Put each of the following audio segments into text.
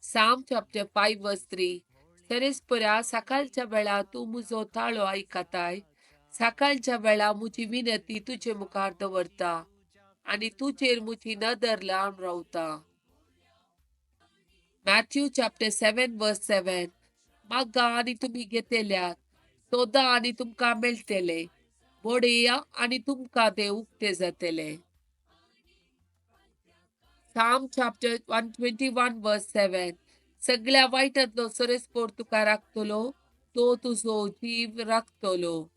Psalm chapter 5 verse 3. सरेस्परा सकाळच्या वेळा तूं म्हजो ताळो आयकताय. सकाळच्या वेळा म्हजी विनंती तुजे मुखार दवरता आनी तुजेर म्हजी नदर लावन रावता. Matthew chapter 7 verse 7. मागा आनी तुमी घेतल्यात, सोदा आनी तुमकां मेळटले, बडया आनी तुमकां ते उक्ते जातले. Psalm chapter 121 verse 7. सगळ्या वायटांतलो सरेस्पोर तुका राखतलो, तो तुजो जीव राखतलो.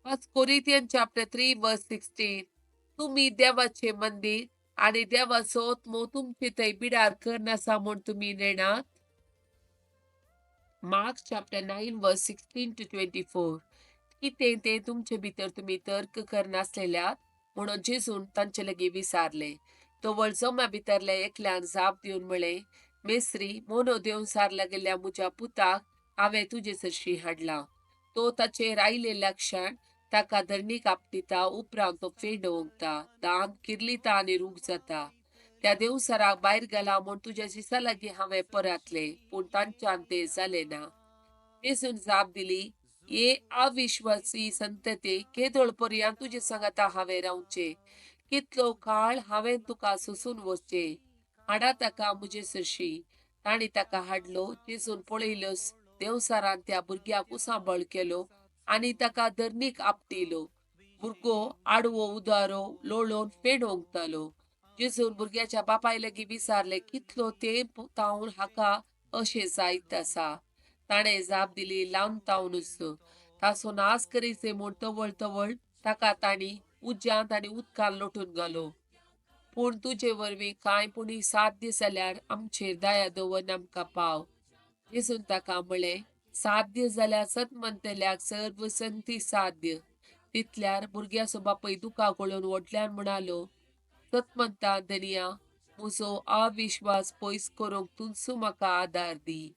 First Corinthian chapter 3 verse 16. तुमी देवाचे मंदिर आनी देवाचो आत्मो तुमचे थंय बिडार करनासा म्हूण तुमी नेणात. Mark chapter 9 verse 16 to 24. कितें तें तुमचे भितर तुमी तर्क करनासलेल्यात म्हणून जेजून तांचे लागीं विचारलें. तवळ जम्या भितरल्या एकल्यान जाप दिवन म्हळें, मेस्त्री, मोनो देंवचार लागिल्ल्या म्हज्या पुताक हांवें तुजे सरशी हाडला. तो ताचेर आयिल्ल्या क्षण ताका धरणीक आपटिता, उपरांत तो फेंड ओंकता, दांत किर्लिता आनी रूख जाता. त्या देवसराक भायर गेला म्हूण तुज्या शिसा लागीं हांवें परतलें, पूण तांच्यान तें जालें ना. जेजून जाप दिली, ये अविश्वासी संतते, केदोळ पर्यंत तुजे सांगाता हांवें रावचें? कितलो काळ हांवें तुका सोसून वचचें? हाडा ताका म्हजे सरशी. तांणी ताका हाडलो. जेजून पळयलोच देवसारान त्या भुरग्याक उसांबळ केलो आनी ताका धरणीक आपटिलो. भुरगो आडवो उदारो लोळोवन फेण ओंकतालो. जेजून भुरग्याच्या बापाय लागीं विचारलें, कितलो तेंप तावन हाका अशें जायत आसा? ताणें जाप दिली, ल्हान तावनूच. ताचो नाश करीचे म्हूण तवळ तवळ ताका तांणी उज्यांत आनी उदकान लोटून घालो. पूण तुजे वरवीं कांय पुणी साध्य जाल्यार आमचेर दया दवर, आमकां पाव. जेजून ताका म्हळें, साध्य जाल्यार सत म्हणटल्याक सर्व संती साध्य. तितल्यार भुरग्याचो बापूय दुकां गळोवन व्हडल्यान म्हणालो, सत म्हणटा धनया, म्हजो अविश्वास पयस करूंक तूंच म्हाका आदार दी.